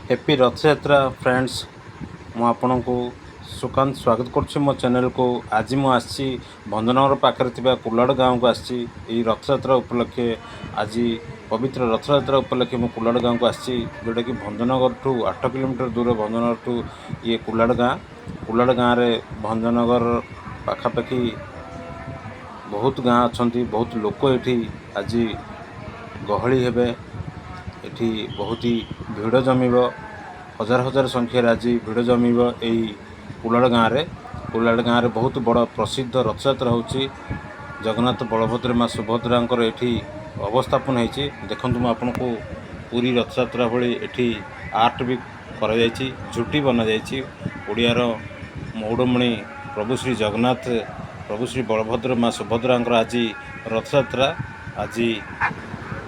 Happy Rath Yatra friends. ମୁଁ ଆପଣଙ୍କୁ ସୁକାନ୍ତ ସ୍ୱାଗତ କରୁଛି ମୋ ଚ୍ୟାନେଲକୁ। ଆଜି ମୁଁ ଆସିଛି ଭଞ୍ଜନଗର ପାଖରେ ଥିବା କୁଲାଡ଼ ଗାଁକୁ ଆସିଛି ଏଇ ରଥଯାତ୍ରା ଉପଲକ୍ଷେ। ଆଜି ପବିତ୍ର ରଥଯାତ୍ରା ଉପଲକ୍ଷେ ମୁଁ କୁଲାଡ଼ ଗାଁକୁ ଆସିଛି, ଯେଉଁଟାକି ଭଞ୍ଜନଗରଠୁ 8 କିଲୋମିଟର ଦୂର। ଭଞ୍ଜନଗରଠୁ ଇଏ କୁଲାଡ଼ ଗାଁ। କୁଲାଡ଼ ଗାଁରେ ଭଞ୍ଜନଗର ପାଖାପାଖି ବହୁତ ଗାଁ ଅଛନ୍ତି। ବହୁତ ଲୋକ ଏଠି ଆଜି ଗହଳି ହେବେ। ଏଠି ବହୁତ ଭିଡ଼ ଜମିବ। ହଜାର ହଜାର ସଂଖ୍ୟାରେ ଆଜି ଭିଡ଼ ଜମିବ ଏଇ କୁଲାଡ଼ ଗାଁରେ। କୁଲାଡ଼ ଗାଁରେ ବହୁତ ବଡ଼ ପ୍ରସିଦ୍ଧ ରଥଯାତ୍ରା ହେଉଛି। ଜଗନ୍ନାଥ, ବଳଭଦ୍ର, ମା ସୁଭଦ୍ରାଙ୍କର ଏଠି ଅବସ୍ଥାପନ ହେଇଛି। ଦେଖନ୍ତୁ, ମୁଁ ଆପଣଙ୍କୁ ପୁରୀ ରଥଯାତ୍ରା ଭଳି ଏଠି ଆର୍ଟ ବି କରାଯାଇଛି, ଝୁଟି ବନାଯାଇଛି। ଓଡ଼ିଆର ମଉଡ଼ମଣି ପ୍ରଭୁ ଶ୍ରୀ ଜଗନ୍ନାଥ, ପ୍ରଭୁ ଶ୍ରୀ ବଳଭଦ୍ର, ମା ସୁଭଦ୍ରାଙ୍କର ଆଜି ରଥଯାତ୍ରା। ଆଜି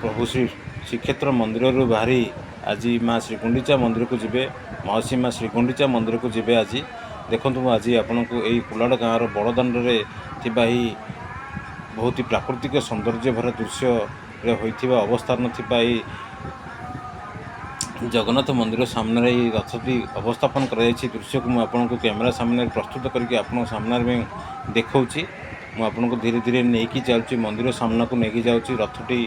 ପ୍ରଭୁ ଶ୍ରୀ ଶ୍ରୀକ୍ଷେତ୍ର ମନ୍ଦିରରୁ ବାହାରି ଆଜି ମା ଶ୍ରୀ ଗୁଣ୍ଡିଚା ମନ୍ଦିରକୁ ଯିବେ। ମାଉସୀ ମା ଶ୍ରୀ ଗୁଣ୍ଡିଚା ମନ୍ଦିରକୁ ଯିବେ ଆଜି। ଦେଖନ୍ତୁ, ମୁଁ ଆଜି ଆପଣଙ୍କୁ ଏଇ କୁଲାଡ଼ ଗାଁର ବଡ଼ଦାଣ୍ଡରେ ଥିବା ଏହି ବହୁତ ପ୍ରାକୃତିକ ସୌନ୍ଦର୍ଯ୍ୟ ଭରା ଦୃଶ୍ୟରେ ହୋଇଥିବା ଅବସ୍ଥାନ ଥିବା ଏଇ ଜଗନ୍ନାଥ ମନ୍ଦିର ସାମ୍ନାରେ ଏଇ ରଥଟି ଅବସ୍ଥାପନ କରାଯାଇଛି। ଦୃଶ୍ୟକୁ ମୁଁ ଆପଣଙ୍କୁ କ୍ୟାମେରା ସାମ୍ନାରେ ପ୍ରସ୍ତୁତ କରିକି ଆପଣଙ୍କ ସାମ୍ନାରେ ବି ଦେଖାଉଛି। ମୁଁ ଆପଣଙ୍କୁ ଧୀରେ ଧୀରେ ନେଇକି ଯାଉଛି, ମନ୍ଦିର ସାମ୍ନାକୁ ନେଇକି ଯାଉଛି। ରଥଟି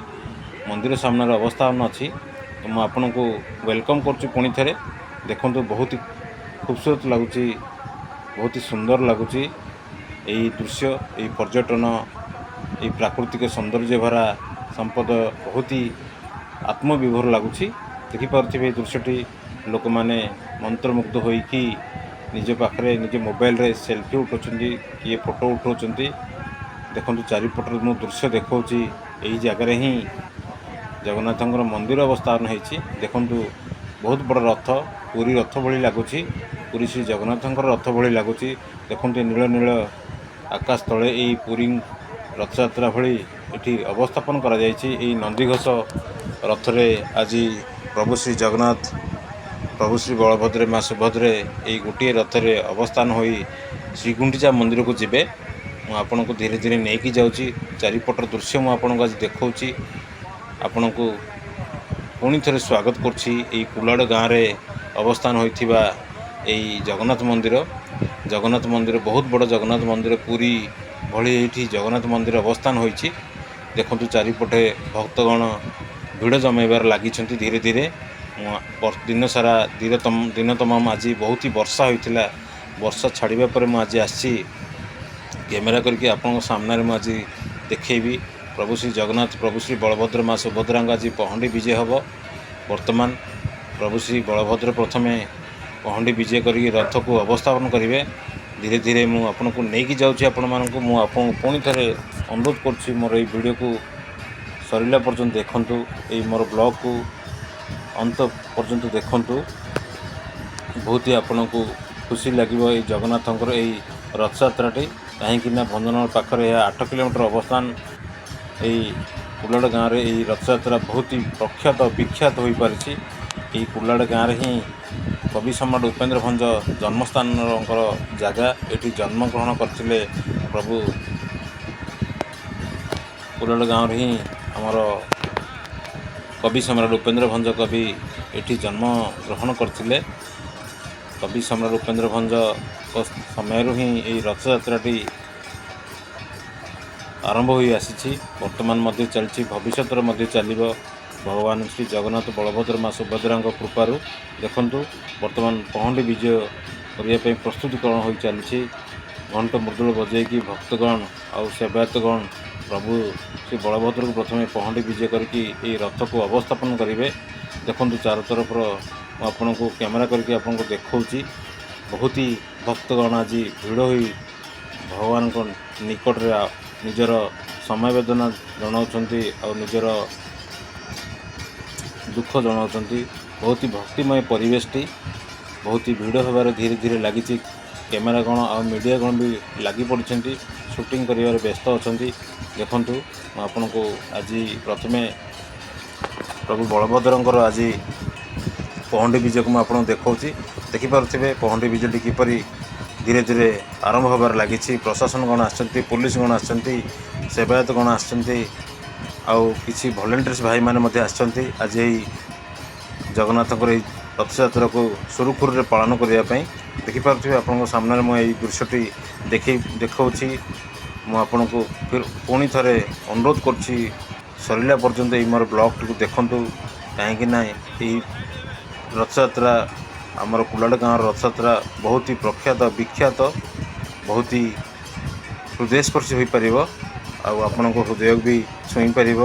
ମନ୍ଦିର ସାମ୍ନାରେ ଅବସ୍ଥାନ ଅଛି। ମୁଁ ଆପଣଙ୍କୁ welcome କରୁଛି ପୁଣି ଥରେ। ଦେଖନ୍ତୁ, ବହୁତ ଖୁବସୁରତ ଲାଗୁଛି, ବହୁତ ସୁନ୍ଦର ଲାଗୁଛି ଏଇ ଦୃଶ୍ୟ, ଏଇ ପର୍ଯ୍ୟଟନ, ଏଇ ପ୍ରାକୃତିକ ସୌନ୍ଦର୍ଯ୍ୟ ଭରା ସମ୍ପଦ। ବହୁତ ହି ଆତ୍ମବିଭୋର ଲାଗୁଛି। ଦେଖିପାରୁଥିବେ ଏଇ ଦୃଶ୍ୟଟି। ଲୋକମାନେ ମନ୍ତ୍ରମୁଗ୍ଧ ହୋଇକି ନିଜ ପାଖରେ ନିଜ ମୋବାଇଲରେ ସେଲ୍ଫି ଉଠାଉଛନ୍ତି, କିଏ ଫଟୋ ଉଠାଉଛନ୍ତି। ଦେଖନ୍ତୁ, ଚାରିପଟରେ ମୁଁ ଦୃଶ୍ୟ ଦେଖାଉଛି। ଏଇ ଜାଗାରେ ହିଁ ଜଗନ୍ନାଥଙ୍କର ମନ୍ଦିର ଅବସ୍ଥାନ ହେଇଛି। ଦେଖନ୍ତୁ, ବହୁତ ବଡ଼ ରଥ, ପୁରୀ ରଥ ଭଳି ଲାଗୁଛି। ପୁରୀ ଶ୍ରୀ ଜଗନ୍ନାଥଙ୍କର ରଥ ଭଳି ଲାଗୁଛି। ଦେଖନ୍ତୁ, ଏ ନୀଳ ନୀଳ ଆକାଶ ତଳେ ଏଇ ପୁରୀ ରଥଯାତ୍ରା ଭଳି ଏଠି ଅବସ୍ଥାପନ କରାଯାଇଛି। ଏଇ ନନ୍ଦିଘୋଷ ରଥରେ ଆଜି ପ୍ରଭୁ ଶ୍ରୀ ଜଗନ୍ନାଥ, ପ୍ରଭୁ ଶ୍ରୀ ବଳଭଦ୍ର, ମା ସୁଭଦ୍ରେ ଏଇ ଗୋଟିଏ ରଥରେ ଅବସ୍ଥାନ ହୋଇ ଶ୍ରୀଗୁଣ୍ଡିଚା ମନ୍ଦିରକୁ ଯିବେ। ମୁଁ ଆପଣଙ୍କୁ ଧୀରେ ଧୀରେ ନେଇକି ଯାଉଛି। ଚାରିପଟର ଦୃଶ୍ୟ ମୁଁ ଆପଣଙ୍କୁ ଆଜି ଦେଖାଉଛି। ଆପଣଙ୍କୁ ପୁଣି ଥରେ ସ୍ୱାଗତ କରୁଛି। ଏଇ କୁଲାଡ଼ ଗାଁରେ ଅବସ୍ଥାନ ହୋଇଥିବା ଏଇ ଜଗନ୍ନାଥ ମନ୍ଦିର, ଜଗନ୍ନାଥ ମନ୍ଦିର, ବହୁତ ବଡ଼ ଜଗନ୍ନାଥ ମନ୍ଦିର। ପୁରୀ ଭଳି ଏଇଠି ଜଗନ୍ନାଥ ମନ୍ଦିର ଅବସ୍ଥାନ ହୋଇଛି। ଦେଖନ୍ତୁ, ଚାରିପଟେ ଭକ୍ତଗଣ ଭିଡ଼ ଜମାଇବାରେ ଲାଗିଛନ୍ତି ଧୀରେ ଧୀରେ। ଦିନ ସାରା, ଦିନ ତମାମ ଆଜି ବହୁତ ହି ବର୍ଷା ହୋଇଥିଲା। ବର୍ଷା ଛାଡ଼ିବା ପରେ ମୁଁ ଆଜି ଆସିଛି କ୍ୟାମେରା କରିକି ଆପଣଙ୍କ ସାମ୍ନାରେ ମୁଁ ଆଜି ଦେଖେଇବି। ପ୍ରଭୁ ଶ୍ରୀ ଜଗନ୍ନାଥ, ପ୍ରଭୁ ଶ୍ରୀ ବଳଭଦ୍ର, ମା ସୁଭଦ୍ରାଙ୍କ ଆଜି ପହଣ୍ଡି ବିଜେ ହେବ। ବର୍ତ୍ତମାନ ପ୍ରଭୁ ଶ୍ରୀ ବଳଭଦ୍ର ପ୍ରଥମେ ପହଣ୍ଡି ବିଜେ କରିକି ରଥକୁ ଅବସ୍ଥାପନ କରିବେ। ଧୀରେ ଧୀରେ ମୁଁ ଆପଣଙ୍କୁ ନେଇକି ଯାଉଛି ଆପଣମାନଙ୍କୁ। ମୁଁ ଆପଣଙ୍କୁ ପୁଣି ଥରେ ଅନୁରୋଧ କରୁଛି, ମୋର ଏଇ ଭିଡ଼ିଓକୁ ସରିଲା ପର୍ଯ୍ୟନ୍ତ ଦେଖନ୍ତୁ। ଏଇ ମୋର ବ୍ଲଗ୍କୁ ଅନ୍ତ ପର୍ଯ୍ୟନ୍ତ ଦେଖନ୍ତୁ। ବହୁତ ହି ଆପଣଙ୍କୁ ଖୁସି ଲାଗିବ ଏଇ ଜଗନ୍ନାଥଙ୍କର ଏଇ ରଥଯାତ୍ରାଟି, କାହିଁକି ନା ଭଞ୍ଜନଗର ପାଖରେ ଏହା 8 କିଲୋମିଟର ଅବସ୍ଥାନ। ଏଇ କୁଲାଡ଼ ଗାଁରେ ଏଇ ରଥଯାତ୍ରା ବହୁତ ହି ପ୍ରଖ୍ୟାତ, ବିଖ୍ୟାତ ହୋଇପାରିଛି। ଏଇ କୁଲାଡ଼ ଗାଁରେ ହିଁ କବି ସମ୍ରାଟ ଉପେନ୍ଦ୍ର ଭଞ୍ଜ ଜନ୍ମସ୍ଥାନଙ୍କର ଜାଗା। ଏଠି ଜନ୍ମଗ୍ରହଣ କରିଥିଲେ ପ୍ରଭୁ। କୁଲାଡ଼ ଗାଁରେ ହିଁ ଆମର କବି ସମ୍ରାଟ ଉପେନ୍ଦ୍ର ଭଞ୍ଜ କବି ଏଠି ଜନ୍ମ ଗ୍ରହଣ କରିଥିଲେ। କବି ସମ୍ରାଟ ଉପେନ୍ଦ୍ର ଭଞ୍ଜଙ୍କ ସମୟରୁ ହିଁ ଏଇ ରଥଯାତ୍ରାଟି ଆରମ୍ଭ ହୋଇ ଆସିଛି। ବର୍ତ୍ତମାନ ମଧ୍ୟ ଚାଲିଛି, ଭବିଷ୍ୟତରେ ମଧ୍ୟ ଚାଲିବ, ଭଗବାନ ଶ୍ରୀ ଜଗନ୍ନାଥ, ବଳଭଦ୍ର, ମା ସୁଭଦ୍ରାଙ୍କ କୃପାରୁ। ଦେଖନ୍ତୁ, ବର୍ତ୍ତମାନ ପହଣ୍ଡି ବିଜୟ କରିବା ପାଇଁ ପ୍ରସ୍ତୁତିକରଣ ହୋଇ ଚାଲିଛି। ଘଣ୍ଟ ମୃଦୁଳ ବଜେଇକି ଭକ୍ତଗଣ ଆଉ ସେବାୟତଗଣ ପ୍ରଭୁ ଶ୍ରୀ ବଳଭଦ୍ରକୁ ପ୍ରଥମେ ପହଣ୍ଡି ବିଜେ କରିକି ଏଇ ରଥକୁ ଅବସ୍ଥାପନ କରିବେ। ଦେଖନ୍ତୁ, ଚାର ତରଫର ମୁଁ ଆପଣଙ୍କୁ କ୍ୟାମେରା କରିକି ଆପଣଙ୍କୁ ଦେଖାଉଛି। ବହୁତ ହି ଭକ୍ତଗଣ ଆଜି ଭିଡ଼ ହୋଇ ଭଗବାନଙ୍କ ନିକଟରେ ନିଜର ସମବେଦନା ଜଣାଉଛନ୍ତି ଆଉ ନିଜର ଦୁଃଖ ଜଣାଉଛନ୍ତି। ବହୁତ ହି ଭକ୍ତିମୟ ପରିବେଶଟି। ବହୁତ ହି ଭିଡ଼ ହେବାରେ ଧୀରେ ଧୀରେ ଲାଗିଛି। କ୍ୟାମେରା ଗଣ ଆଉ ମିଡ଼ିଆ ଗଣ ବି ଲାଗି ପଡ଼ିଛନ୍ତି, ସୁଟିଂ କରିବାରେ ବ୍ୟସ୍ତ ଅଛନ୍ତି। ଦେଖନ୍ତୁ, ମୁଁ ଆପଣଙ୍କୁ ଆଜି ପ୍ରଥମେ ପ୍ରଭୁ ବଳଭଦ୍ରଙ୍କର ଆଜି ପହଣ୍ଡି ବିଜେକୁ ମୁଁ ଆପଣଙ୍କୁ ଦେଖାଉଛି। ଦେଖିପାରୁଥିବେ, ପହଣ୍ଡି ବିଜେଟି କିପରି ଧୀରେ ଧୀରେ ଆରମ୍ଭ ହେବାରେ ଲାଗିଛି। ପ୍ରଶାସନ ଗଣ ଆସିଛନ୍ତି, ପୋଲିସ ଗଣ ଆସିଛନ୍ତି, ସେବାୟତ ଗଣ ଆସିଛନ୍ତି ଆଉ କିଛି ଭଲେଣ୍ଟିୟର୍ସ ଭାଇମାନେ ମଧ୍ୟ ଆସିଛନ୍ତି। ଆଜି ଏଇ ଜଗନ୍ନାଥଙ୍କର ଏଇ ରଥଯାତ୍ରାକୁ ସୁରୁଖୁରୁରେ ପାଳନ କରିବା ପାଇଁ। ଦେଖିପାରୁଥିବେ, ଆପଣଙ୍କ ସାମ୍ନାରେ ମୁଁ ଏଇ ଦୃଶ୍ୟଟି ଦେଖାଉଛି। ମୁଁ ଆପଣଙ୍କୁ ପୁଣି ଥରେ ଅନୁରୋଧ କରୁଛି, ସରିଲା ପର୍ଯ୍ୟନ୍ତ ଏଇ ମୋର ବ୍ଲଗ୍ଟିକୁ ଦେଖନ୍ତୁ, କାହିଁକି ନା ଏଇ ରଥଯାତ୍ରା, ଆମର କୁଲାଡ଼ ଗାଁର ରଥଯାତ୍ରା ବହୁତ ହି ପ୍ରଖ୍ୟାତ, ବିଖ୍ୟାତ, ବହୁତ ହି ହୃଦୟସ୍ପର୍ଶୀ ହୋଇପାରିବ ଆଉ ଆପଣଙ୍କ ହୃଦୟକୁ ବି ଛୁଇଁ ପାରିବ।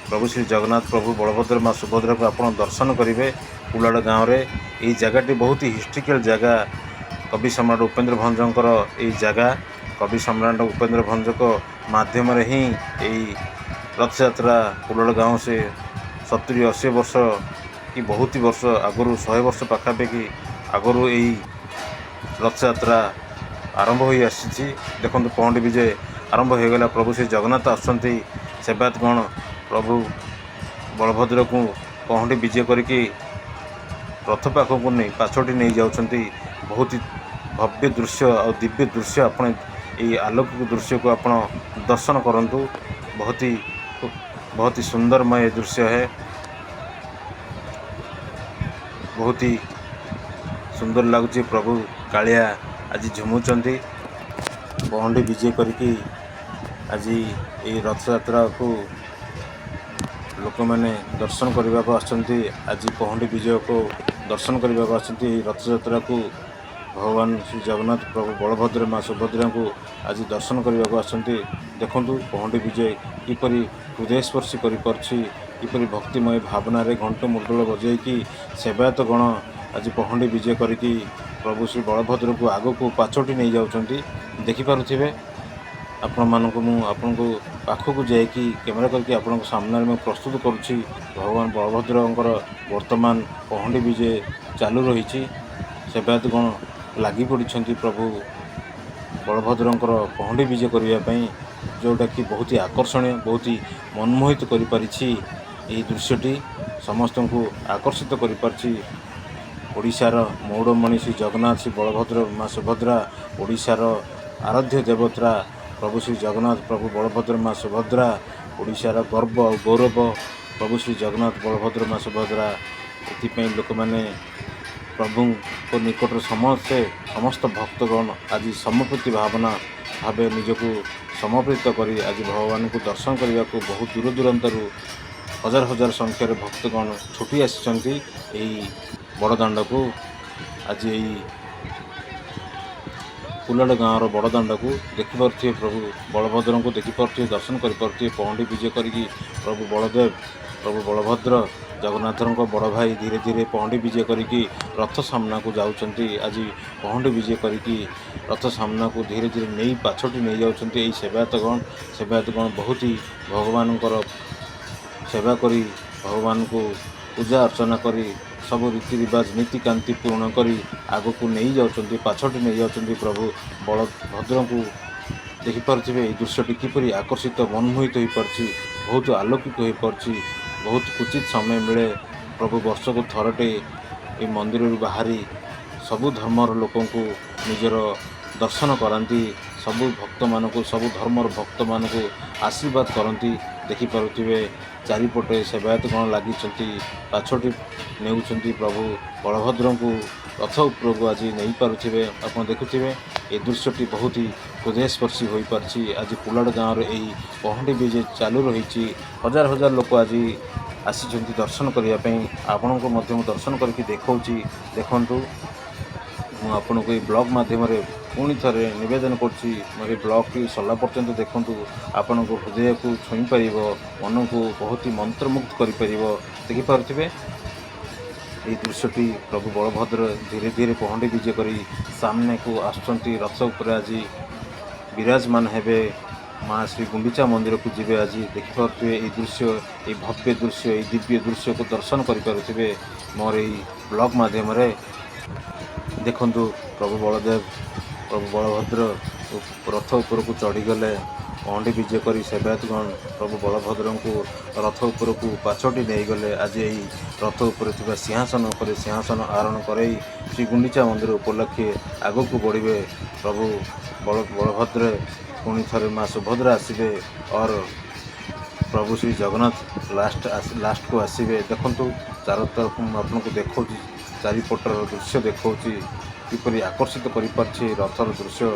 ପ୍ରଭୁ ଶ୍ରୀ ଜଗନ୍ନାଥ, ପ୍ରଭୁ ବଳଭଦ୍ର, ମା ସୁଭଦ୍ରାକୁ ଆପଣ ଦର୍ଶନ କରିବେ କୁଲାଡ଼ ଗାଁରେ। ଏଇ ଜାଗାଟି ବହୁତ ହିଷ୍ଟ୍ରିକାଲ ଜାଗା। କବି ସମ୍ରାଟ ଉପେନ୍ଦ୍ର ଭଞ୍ଜଙ୍କର ଏଇ ଜାଗା। କବି ସମ୍ରାଟ ଉପେନ୍ଦ୍ର ଭଞ୍ଜଙ୍କ ମାଧ୍ୟମରେ ହିଁ ଏଇ ରଥଯାତ୍ରା କୁଲାଡ଼ ଗାଁ ସେ 70-80 ବର୍ଷ କି ବହୁତ ବର୍ଷ ଆଗରୁ, 100 ବର୍ଷ ପାଖାପାଖି ଆଗରୁ ଏଇ ରଥଯାତ୍ରା ଆରମ୍ଭ ହୋଇ ଆସିଛି। ଦେଖନ୍ତୁ, ପହଣ୍ଡି ବିଜେ ଆରମ୍ଭ ହୋଇଗଲା। ପ୍ରଭୁ ଶ୍ରୀ ଜଗନ୍ନାଥ ଆସୁଛନ୍ତି। ସେବାୟତଗଣ ପ୍ରଭୁ ବଳଭଦ୍ରକୁ ପହଣ୍ଡି ବିଜେ କରିକି ରଥ ପାଖକୁ ନେଇ ପାଛୋଟି ନେଇ ଯାଉଛନ୍ତି। ବହୁତ ଭବ୍ୟ ଦୃଶ୍ୟ ଆଉ ଦିବ୍ୟ ଦୃଶ୍ୟ। ଆପଣ ଏଇ ଆଲୌକିକ ଦୃଶ୍ୟକୁ ଆପଣ ଦର୍ଶନ କରନ୍ତୁ। ବହୁତ ହି बहुत ही सुंदरमय दृश्य है। ବହୁତ ହି ସୁନ୍ଦର ଲାଗୁଛି। ପ୍ରଭୁ କାଳିଆ ଆଜି ଝୁମୁଛନ୍ତି ପହଣ୍ଡି ବିଜେ କରିକି। ଆଜି ଏଇ ରଥଯାତ୍ରାକୁ ଲୋକମାନେ ଦର୍ଶନ କରିବାକୁ ଆସୁଛନ୍ତି। ଆଜି ପହଣ୍ଡି ବିଜୟକୁ ଦର୍ଶନ କରିବାକୁ ଆସୁଛନ୍ତି। ଏହି ରଥଯାତ୍ରାକୁ ଭଗବାନ ଶ୍ରୀ ଜଗନ୍ନାଥ, ପ୍ରଭୁ ବଳଭଦ୍ର, ମା ସୁଭଦ୍ରାଙ୍କୁ ଆଜି ଦର୍ଶନ କରିବାକୁ ଆସୁଛନ୍ତି। ଦେଖନ୍ତୁ, ପହଣ୍ଡି ବିଜୟ କିପରି ହୃଦୟସ୍ପର୍ଶୀ କରିପାରୁଛି, କିପରି ଭକ୍ତିମୟ ଭାବନାରେ ଘଣ୍ଟ ମୁର୍ଦ୍ଦଳ ବଜେଇକି ସେବାୟତ ଗଣ ଆଜି ପହଣ୍ଡି ବିଜେ କରିକି ପ୍ରଭୁ ଶ୍ରୀ ବଳଭଦ୍ରକୁ ଆଗକୁ ପାଛୋଟି ନେଇଯାଉଛନ୍ତି। ଦେଖିପାରୁଥିବେ, ଆପଣମାନଙ୍କୁ ମୁଁ ଆପଣଙ୍କୁ ପାଖକୁ ଯାଇକି କ୍ୟାମେରା କରିକି ଆପଣଙ୍କ ସାମ୍ନାରେ ମୁଁ ପ୍ରସ୍ତୁତ କରୁଛି। ଭଗବାନ ବଳଭଦ୍ରଙ୍କର ବର୍ତ୍ତମାନ ପହଣ୍ଡି ବିଜେ ଚାଲୁ ରହିଛି। ସେବାୟତ ଗଣ ଲାଗି ପଡ଼ିଛନ୍ତି ପ୍ରଭୁ ବଳଭଦ୍ରଙ୍କର ପହଣ୍ଡି ବିଜେ କରିବା ପାଇଁ, ଯେଉଁଟାକି ବହୁତ ହି ଆକର୍ଷଣୀୟ, ବହୁତ ହି ମନମୋହିତ କରିପାରିଛି। ଏହି ଦୃଶ୍ୟଟି ସମସ୍ତଙ୍କୁ ଆକର୍ଷିତ କରିପାରିଛି। ଓଡ଼ିଶାର ମଉଡ଼ମଣି ଶ୍ରୀ ଜଗନ୍ନାଥ, ଶ୍ରୀ ବଳଭଦ୍ର, ମା ସୁଭଦ୍ରା, ଓଡ଼ିଶାର ଆରାଧ୍ୟ ଦେବତା ପ୍ରଭୁ ଶ୍ରୀ ଜଗନ୍ନାଥ, ପ୍ରଭୁ ବଳଭଦ୍ର, ମା ସୁଭଦ୍ରା, ଓଡ଼ିଶାର ଗର୍ବ ଆଉ ଗୌରବ ପ୍ରଭୁ ଶ୍ରୀ ଜଗନ୍ନାଥ, ବଳଭଦ୍ର, ମା ସୁଭଦ୍ରା। ଏଥିପାଇଁ ଲୋକମାନେ ପ୍ରଭୁଙ୍କ ନିକଟରେ ସମସ୍ତେ, ସମସ୍ତ ଭକ୍ତଗଣ ଆଜି ସମପ୍ରୀତି ଭାବନା ଭାବେ ନିଜକୁ ସମର୍ପିତ କରି ଆଜି ଭଗବାନଙ୍କୁ ଦର୍ଶନ କରିବାକୁ ବହୁତ ଦୂର ଦୂରାନ୍ତରୁ ହଜାର ହଜାର ସଂଖ୍ୟାରେ ଭକ୍ତଗଣ ଛୁଟି ଆସିଛନ୍ତି ଏଇ ବଡ଼ଦାଣ୍ଡକୁ। ଆଜି ଏଇ କୁଲାଡ଼ ଗାଁର ବଡ଼ଦାଣ୍ଡକୁ ଦେଖିପାରୁଥିବେ, ପ୍ରଭୁ ବଳଭଦ୍ରଙ୍କୁ ଦେଖିପାରୁଥିବେ, ଦର୍ଶନ କରିପାରୁଥିବେ। ପହଣ୍ଡି ବିଜେ କରିକି ପ୍ରଭୁ ବଳଦେବ, ପ୍ରଭୁ ବଳଭଦ୍ର, ଜଗନ୍ନାଥଙ୍କ ବଡ଼ ଭାଇ ଧୀରେ ଧୀରେ ପହଣ୍ଡି ବିଜେ କରିକି ରଥ ସାମ୍ନାକୁ ଯାଉଛନ୍ତି। ଆଜି ପହଣ୍ଡି ବିଜେ କରିକି ରଥ ସାମ୍ନାକୁ ଧୀରେ ଧୀରେ ନେଇ ପାଛୋଟି ନେଇଯାଉଛନ୍ତି ଏଇ ସେବାୟତଗଣ। ସେବାୟତଗଣ ବହୁତ ହି ଭଗବାନଙ୍କର ସେବା କରି, ଭଗବାନଙ୍କୁ ପୂଜା ଅର୍ଚ୍ଚନା କରି, ସବୁ ରୀତି ରିବାଜ ନୀତିକାନ୍ତି ପୂରଣ କରି ଆଗକୁ ନେଇଯାଉଛନ୍ତି, ପାଛୋଟି ନେଇଯାଉଛନ୍ତି ପ୍ରଭୁ ବଳଭଦ୍ରଙ୍କୁ। ଦେଖିପାରୁଥିବେ, ଏଇ ଦୃଶ୍ୟଟି କିପରି ଆକର୍ଷିତ, ମନମୋହିତ ହୋଇପାରୁଛି, ବହୁତ ଆଲୌକିକ ହୋଇପାରୁଛି। ବହୁତ କ୍ୱଚିତ ସମୟ ମିଳେ, ପ୍ରଭୁ ବର୍ଷକୁ ଥରଟେ ଏ ମନ୍ଦିରରୁ ବାହାରି ସବୁ ଧର୍ମର ଲୋକଙ୍କୁ ନିଜର ଦର୍ଶନ କରାନ୍ତି, ସବୁ ଭକ୍ତମାନଙ୍କୁ, ସବୁ ଧର୍ମର ଭକ୍ତମାନଙ୍କୁ ଆଶୀର୍ବାଦ କରନ୍ତି। ଦେଖିପାରୁଥିବେ, ଚାରିପଟେ ସେବାୟତ ଗଣ ଲାଗିଛନ୍ତି, ପାଛୋଟି ନେଉଛନ୍ତି ପ୍ରଭୁ ବଳଭଦ୍ରଙ୍କୁ ରଥ ଉପରକୁ ଆଜି ନେଇପାରୁଥିବେ। ଆପଣ ଦେଖୁଥିବେ, ଏ ଦୃଶ୍ୟଟି ବହୁତ ହି ହୃଦୟସ୍ପର୍ଶୀ ହୋଇପାରିଛି। ଆଜି କୁଲାଡ଼ ଗାଁର ଏହି ପହଣ୍ଡି ବିଜେ ଚାଲୁ ରହିଛି। ହଜାର ହଜାର ଲୋକ ଆଜି ଆସିଛନ୍ତି ଦର୍ଶନ କରିବା ପାଇଁ। ଆପଣଙ୍କୁ ମଧ୍ୟ ମୁଁ ଦର୍ଶନ କରିକି ଦେଖାଉଛି, ଦେଖନ୍ତୁ। ମୁଁ ଆପଣଙ୍କୁ ଏଇ ବ୍ଲଗ୍ ମାଧ୍ୟମରେ ପୁଣି ଥରେ ନିବେଦନ କରୁଛି, ମୋର ଏଇ ବ୍ଲଗ୍ଟି ସରିଲା ପର୍ଯ୍ୟନ୍ତ ଦେଖନ୍ତୁ। ଆପଣଙ୍କ ହୃଦୟକୁ ଛୁଇଁ ପାରିବ, ମନକୁ ବହୁତ ହି ମନ୍ତ୍ରମୁଗ୍ଧ କରିପାରିବ। ଦେଖିପାରୁଥିବେ ଏଇ ଦୃଶ୍ୟଟି, ପ୍ରଭୁ ବଳଭଦ୍ର ଧୀରେ ଧୀରେ ପହଣ୍ଡି ବିଜେ କରି ସାମ୍ନାକୁ ଆସୁଛନ୍ତି। ରଥ ଉପରେ ଆଜି ବିରାଜମାନ ହେବେ, ମା ଶ୍ରୀ ଗୁଣ୍ଡିଚା ମନ୍ଦିରକୁ ଯିବେ ଆଜି। ଦେଖିପାରୁଥିବେ ଏଇ ଦୃଶ୍ୟ, ଏଇ ଭବ୍ୟ ଦୃଶ୍ୟ, ଏଇ ଦିବ୍ୟ ଦୃଶ୍ୟକୁ ଦର୍ଶନ କରିପାରୁଥିବେ ମୋର ଏଇ ବ୍ଲଗ୍ ମାଧ୍ୟମରେ। ଦେଖନ୍ତୁ, ପ୍ରଭୁ ବଳଦେବ, ପ୍ରଭୁ ବଳଭଦ୍ର ରଥ ଉପରକୁ ଚଢ଼ିଗଲେ। ପହଣ୍ଡି ବିଜେ କରି ସେବାୟତଗଣ ପ୍ରଭୁ ବଳଭଦ୍ରଙ୍କୁ ରଥ ଉପରକୁ ପାଛୋଟି ନେଇଗଲେ। ଆଜି ଏହି ରଥ ଉପରେ ଥିବା ସିଂହାସନ ଉପରେ ସିଂହାସନ ଆରୋହଣ କରେଇ ଶ୍ରୀ ଗୁଣ୍ଡିଚା ମନ୍ଦିର ଉପଲକ୍ଷେ ଆଗକୁ ବଢ଼ିବେ ପ୍ରଭୁ ବଳଭଦ୍ର। ପୁଣି ଥରେ ମା ସୁଭଦ୍ରା ଆସିବେ ଅର୍ ପ୍ରଭୁ ଶ୍ରୀ ଜଗନ୍ନାଥ ଲାଷ୍ଟକୁ ଆସିବେ। ଦେଖନ୍ତୁ, ଚାରୋ ତରଫ ମୁଁ ଆପଣଙ୍କୁ ଦେଖାଉଛି। ଚାରିପଟର ଦୃଶ୍ୟ ଦେଖାଉଛି, କିପରି ଆକର୍ଷିତ କରିପାରୁଛି ରଥର ଦୃଶ୍ୟ।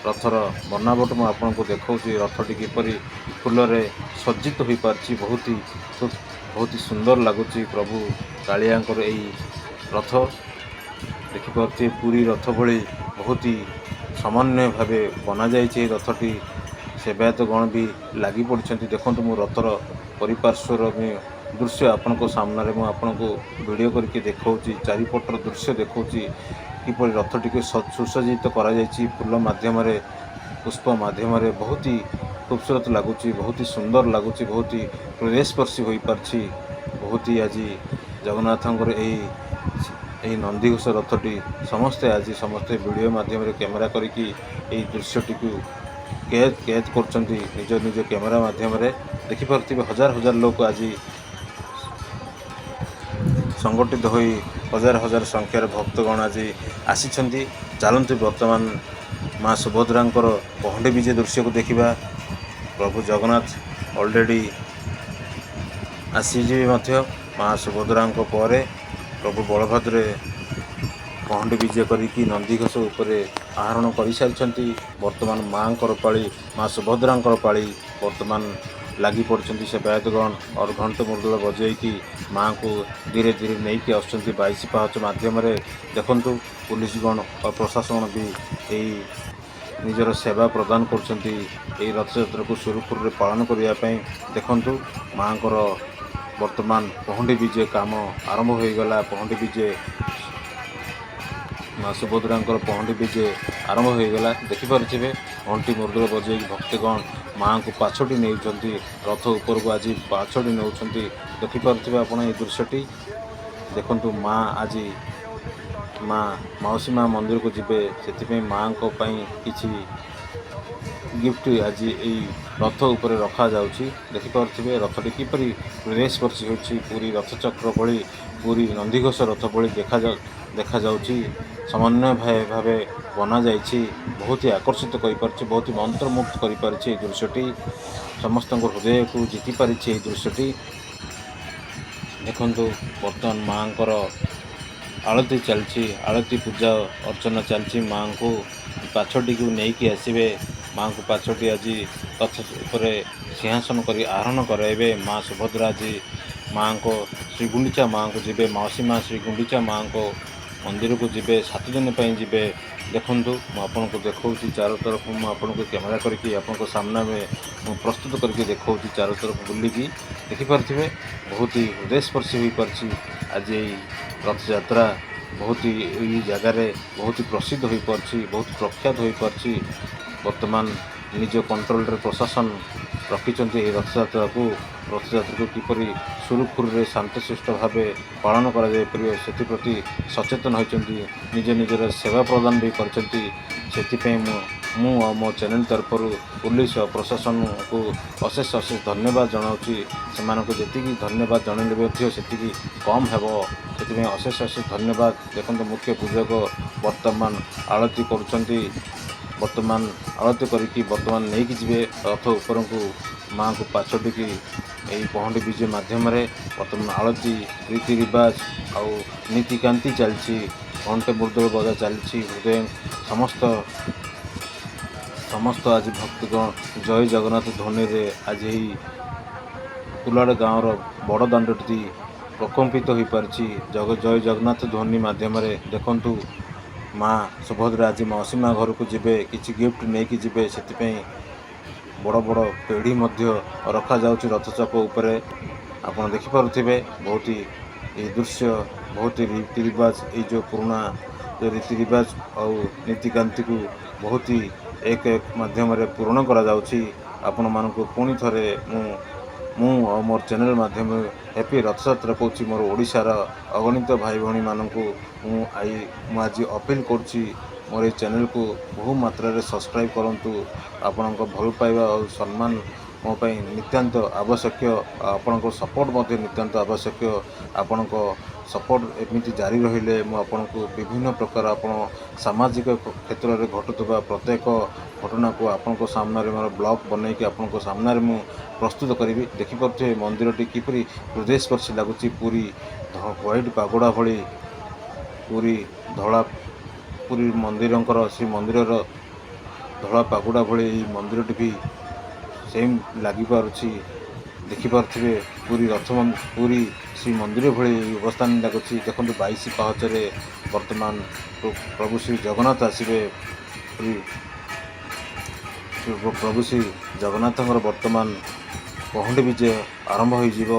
ରଥର ବନାବଟ ମୁଁ ଆପଣଙ୍କୁ ଦେଖାଉଛି। ରଥଟି କିପରି ଫୁଲରେ ସଜ୍ଜିତ ହୋଇପାରିଛି, ବହୁତ ବହୁତ ସୁନ୍ଦର ଲାଗୁଛି। ପ୍ରଭୁ କାଳିଆଙ୍କର ଏଇ ରଥ ଦେଖିପାରୁଥିବେ, ପୁରୀ ରଥ ଭଳି ବହୁତ ସମନ୍ୱୟ ଭାବେ ବନାଯାଇଛି ଏହି ରଥଟି। ସେବାୟତ ଗଣ ବି ଲାଗି ପଡ଼ିଛନ୍ତି। ଦେଖନ୍ତୁ, ମୁଁ ରଥର ପରିପାର୍ଶ୍ୱର ଦୃଶ୍ୟ ଆପଣଙ୍କ ସାମ୍ନାରେ ମୁଁ ଆପଣଙ୍କୁ ଭିଡ଼ିଓ କରିକି ଦେଖାଉଛି। ଚାରିପଟର ଦୃଶ୍ୟ ଦେଖାଉଛି, କିପରି ରଥଟିକୁ ସୁସଜ୍ଜିତ କରାଯାଇଛି ଫୁଲ ମାଧ୍ୟମରେ, ପୁଷ୍ପ ମାଧ୍ୟମରେ। ବହୁତ ହି ଖୁବସୁରତ ଲାଗୁଛି, ବହୁତ ହି ସୁନ୍ଦର ଲାଗୁଛି, ବହୁତ ହି ହୃଦୟସ୍ପର୍ଶୀ ହୋଇପାରିଛି ବହୁତ ହି। ଆଜି ଜଗନ୍ନାଥଙ୍କର ଏହି ନନ୍ଦିଘୋଷ ରଥଟି ସମସ୍ତେ ଆଜି ସମସ୍ତେ ଭିଡ଼ିଓ ମାଧ୍ୟମରେ କ୍ୟାମେରା କରିକି ଏହି ଦୃଶ୍ୟଟିକୁ କେଦ କେଦ କରୁଛନ୍ତି ନିଜ ନିଜ କ୍ୟାମେରା ମାଧ୍ୟମରେ। ଦେଖିପାରୁଥିବେ, ହଜାର ହଜାର ଲୋକ ଆଜି ସଂଗଠିତ ହୋଇ, ହଜାର ହଜାର ସଂଖ୍ୟାରେ ଭକ୍ତଗଣ ଆଜି ଆସିଛନ୍ତି। ଚାଲନ୍ତୁ, ବର୍ତ୍ତମାନ ମା ସୁଭଦ୍ରାଙ୍କର ପହଣ୍ଡି ବିଜେ ଦୃଶ୍ୟକୁ ଦେଖିବା। ପ୍ରଭୁ ଜଗନ୍ନାଥ ଅଲରେଡ଼ି ଆସିଯିବେ ମଧ୍ୟ। ମା ସୁଭଦ୍ରାଙ୍କ ପରେ ପ୍ରଭୁ ବଳଭଦ୍ରେ ପହଣ୍ଡି ବିଜେ କରିକି ନନ୍ଦିଘୋଷ ଉପରେ ଆରୋହଣ କରିସାରିଛନ୍ତି। ବର୍ତ୍ତମାନ ମାଙ୍କର ପାଳି, ମା ସୁଭଦ୍ରାଙ୍କର ପାଳି। ବର୍ତ୍ତମାନ ଲାଗି ପଡ଼ିଛନ୍ତି ସେବାୟତଗଣ ଅର୍ ଘଣ୍ଟ ମୁର୍ଦୁଳ ବଜେଇକି ମାଙ୍କୁ ଧୀରେ ଧୀରେ ନେଇକି ଆସୁଛନ୍ତି 22 ପାହାଚ ମାଧ୍ୟମରେ। ଦେଖନ୍ତୁ, ପୋଲିସ ଗଣ ଓ ପ୍ରଶାସନ ବି ଏଇ ନିଜର ସେବା ପ୍ରଦାନ କରୁଛନ୍ତି ଏହି ରଥଯାତ୍ରାକୁ ସୁରୁଖୁରୁରେ ପାଳନ କରିବା ପାଇଁ। ଦେଖନ୍ତୁ, ମାଙ୍କର ବର୍ତ୍ତମାନ ପହଣ୍ଡି ବିଜେ କାମ ଆରମ୍ଭ ହୋଇଗଲା। ପହଣ୍ଡି ବିଜେ, ମା ସୁଭଦ୍ରାଙ୍କର ପହଣ୍ଡି ବିଜେ ଆରମ୍ଭ ହୋଇଗଲା। ଦେଖିପାରୁଥିବେ, ଘଣ୍ଟି ମୁର୍ଦୁଳ ବଜେଇକି ଭକ୍ତଗଣ ମାଙ୍କୁ ପାଛୋଟି ନେଉଛନ୍ତି, ରଥ ଉପରକୁ ଆଜି ପାଛୋଟି ନେଉଛନ୍ତି। ଦେଖିପାରୁଥିବେ ଆପଣ ଏଇ ଦୃଶ୍ୟଟି। ଦେଖନ୍ତୁ, ମା ଆଜି ମା ମାଉସୀ ମା ମନ୍ଦିରକୁ ଯିବେ। ସେଥିପାଇଁ ମାଙ୍କ ପାଇଁ କିଛି ଗିଫ୍ଟ ଆଜି ଏଇ ରଥ ଉପରେ ରଖାଯାଉଛି। ଦେଖିପାରୁଥିବେ, ରଥଟି କିପରି ହୃଦୟସ୍ପର୍ଶୀ ହେଉଛି। ପୁରୀ ରଥଚକ୍ର ଭଳି, ପୁରୀ ନନ୍ଦିଘୋଷ ରଥ ଭଳି ଦେଖାଯାଉଛି। ସମନ୍ୱୟ ଭାବେ ବନାଯାଇଛି। ବହୁତ ହି ଆକର୍ଷିତ କରିପାରୁଛି, ବହୁତ ହି ମନ୍ତ୍ରମୁଗ୍ଧ କରିପାରିଛି। ଏହି ଦୃଶ୍ୟଟି ସମସ୍ତଙ୍କ ହୃଦୟକୁ ଜିତି ପାରିଛି ଏହି ଦୃଶ୍ୟଟି। ଦେଖନ୍ତୁ, ବର୍ତ୍ତମାନ ମାଙ୍କର ଆଳତି ଚାଲିଛି। ଆଳତି ପୂଜା ଅର୍ଚ୍ଚନା ଚାଲିଛି। ମାଙ୍କୁ ପାଛୋଟିକୁ ନେଇକି ଆସିବେ। ମାଙ୍କୁ ପାଛୋଟି ଆଜି ରଥ ଉପରେ ସିଂହାସନ କରି ଆରୋହଣ କରାଇବେ। ମା ସୁଭଦ୍ରା ଆଜି ମାଙ୍କ ଶ୍ରୀ ଗୁଣ୍ଡିଚା ମାଙ୍କୁ ଯିବେ, ମାଉସୀ ମା ଶ୍ରୀ ଗୁଣ୍ଡିଚା ମାଙ୍କ ମନ୍ଦିରକୁ ଯିବେ, 7 ଦିନ ପାଇଁ ଯିବେ। ଦେଖନ୍ତୁ, ମୁଁ ଆପଣଙ୍କୁ ଦେଖାଉଛି ଚାରୋ ତରଫ। ମୁଁ ଆପଣଙ୍କୁ କ୍ୟାମେରା କରିକି ଆପଣଙ୍କ ସାମ୍ନାରେ ମୁଁ ପ୍ରସ୍ତୁତ କରିକି ଦେଖାଉଛି ଚାରୋ ତରଫ ବୁଲିକି। ଦେଖିପାରୁଥିବେ, ବହୁତ ହି ହୃଦୟସ୍ପର୍ଶୀ ହୋଇପାରିଛି ଆଜି ଏଇ ରଥଯାତ୍ରା। ବହୁତ ହି ଏଇ ଜାଗାରେ ବହୁତ ପ୍ରସିଦ୍ଧ ହୋଇପାରୁଛି, ବହୁତ ପ୍ରଖ୍ୟାତ ହୋଇପାରୁଛି। ବର୍ତ୍ତମାନ ନିଜ କଣ୍ଟ୍ରୋଲରେ ପ୍ରଶାସନ ରଖିଛନ୍ତି ଏହି ରଥଯାତ୍ରାକୁ। ରଥଯାତ୍ରାକୁ କିପରି ସୁରୁଖୁରୁରେ ଶାନ୍ତଶିଷ୍ଟ ଭାବେ ପାଳନ କରାଯାଇପାରିବ, ସେଥିପ୍ରତି ସଚେତନ ହୋଇଛନ୍ତି। ନିଜ ନିଜର ସେବା ପ୍ରଦାନ ବି କରିଛନ୍ତି। ସେଥିପାଇଁ ମୁଁ ଆଉ ମୋ ଚ୍ୟାନେଲ ତରଫରୁ ପୋଲିସ ଆଉ ପ୍ରଶାସନକୁ ଅଶେଷ ଅଶେଷ ଧନ୍ୟବାଦ ଜଣାଉଛି। ସେମାନଙ୍କୁ ଯେତିକି ଧନ୍ୟବାଦ ଜଣାଇଲେ ମଧ୍ୟ ସେତିକି କମ୍ ହେବ। ସେଥିପାଇଁ ଅଶେଷ ଅଶେଷ ଧନ୍ୟବାଦ। ଦେଖନ୍ତୁ, ମୁଖ୍ୟ ପୂଜକ ବର୍ତ୍ତମାନ ଆଳତି କରୁଛନ୍ତି। ବର୍ତ୍ତମାନ ଆଳତି କରିକି ବର୍ତ୍ତମାନ ନେଇକି ଯିବେ ରଥ ଉପରକୁ ମାଆଙ୍କୁ ପାଛୋଟିକି ଏହି ପହଣ୍ଡି ବିଜେ ମାଧ୍ୟମରେ। ବର୍ତ୍ତମାନ ଆଳତି ରୀତି ରିବାଜ ଆଉ ନୀତିକାନ୍ତି ଚାଲିଛି। ଘଣ୍ଟ ମୁର୍ଦୁଳ ବଜା ଚାଲିଛି। ହୃଦୟ ସମସ୍ତ ସମସ୍ତ ଆଜି ଭକ୍ତଗଣ ଜୟ ଜଗନ୍ନାଥ ଧ୍ୱନିରେ ଆଜି ଏହି କୁଲାଡ଼ ଗାଁର ବଡ଼ ଦାଣ୍ଡଟି ପ୍ରକମ୍ପିତ ହୋଇପାରିଛି ଜୟ ଜଗନ୍ନାଥ ଧ୍ୱନି ମାଧ୍ୟମରେ। ଦେଖନ୍ତୁ, ମା ସୁଭଦ୍ରା ଆଜି ମାଉସୀ ମା ଘରକୁ ଯିବେ, କିଛି ଗିଫ୍ଟ ନେଇକି ଯିବେ। ସେଥିପାଇଁ ବଡ଼ ବଡ଼ ପେଢ଼ି ମଧ୍ୟ ରଖାଯାଉଛି ରଥଚକ ଉପରେ। ଆପଣ ଦେଖିପାରୁଥିବେ, ବହୁତ ହି ଏହି ଦୃଶ୍ୟ, ବହୁତ ରୀତି ରିବାଜ, ଏଇ ଯେଉଁ ପୁରୁଣା ଯେଉଁ ରୀତି ରିବାଜ ଆଉ ନୀତିକାନ୍ତିକୁ ବହୁତ ହି ଏକ ଏକ ମାଧ୍ୟମରେ ପୂରଣ କରାଯାଉଛି। ଆପଣମାନଙ୍କୁ ପୁଣି ଥରେ ମୁଁ ଆଉ ମୋର ଚ୍ୟାନେଲ୍ ମାଧ୍ୟମରେ ହ୍ୟାପି ରଥଯାତ୍ରା କହୁଛି। ମୋର ଓଡ଼ିଶାର ଅଗଣିତ ଭାଇ ଭଉଣୀମାନଙ୍କୁ ମୁଁ ଆଜି ଅପିଲ୍ କରୁଛି, ମୋର ଏଇ ଚ୍ୟାନେଲ୍କୁ ବହୁ ମାତ୍ରାରେ ସବସ୍କ୍ରାଇବ୍ କରନ୍ତୁ। ଆପଣଙ୍କ ଭଲ ପାଇବା ଆଉ ସମ୍ମାନ ମୋ ପାଇଁ ନିତ୍ୟାନ୍ତ ଆବଶ୍ୟକ। ଆପଣଙ୍କ ସପୋର୍ଟ ମଧ୍ୟ ନିତ୍ୟାନ୍ତ ଆବଶ୍ୟକ। ଆପଣଙ୍କ ସପୋର୍ଟ ଏମିତି ଜାରି ରହିଲେ ମୁଁ ଆପଣଙ୍କୁ ବିଭିନ୍ନ ପ୍ରକାର ଆପଣ ସାମାଜିକ କ୍ଷେତ୍ରରେ ଘଟୁଥିବା ପ୍ରତ୍ୟେକ ଘଟଣାକୁ ଆପଣଙ୍କ ସାମ୍ନାରେ ମୋର ବ୍ଲଗ୍ ବନେଇକି ଆପଣଙ୍କ ସାମ୍ନାରେ ମୁଁ ପ୍ରସ୍ତୁତ କରିବି। ଦେଖିପାରୁଥିବେ, ମନ୍ଦିରଟି କିପରି ହୃଦୟସ୍ପର୍ଶୀ ଲାଗୁଛି। ପୁରୀ ହ୍ୱାଇଟ୍ ପାଗୋଡ଼ା ଭଳି। ପୁରୀ ଧଳା ପୁରୀ ମନ୍ଦିରଙ୍କର ଶ୍ରୀମନ୍ଦିରର ଧଳା ପାଗୁଡ଼ା ଭଳି ଏହି ମନ୍ଦିରଟି ବି ସେମ୍ ଲାଗିପାରୁଛି। ଦେଖିପାରୁଥିବେ ପୁରୀ ରଥ, ପୁରୀ ଶ୍ରୀମନ୍ଦିର ଭଳି ଅବସ୍ଥାନ ଲାଗୁଛି। ଦେଖନ୍ତୁ, 22 ପାହାଚରେ ବର୍ତ୍ତମାନ ପ୍ରଭୁ ଶ୍ରୀ ଜଗନ୍ନାଥ ଆସିବେ। ପୁରୀ ପ୍ରଭୁ ଶ୍ରୀ ଜଗନ୍ନାଥଙ୍କର ବର୍ତ୍ତମାନ ପହଣ୍ଡି ବିଜେ ଆରମ୍ଭ ହୋଇଯିବ।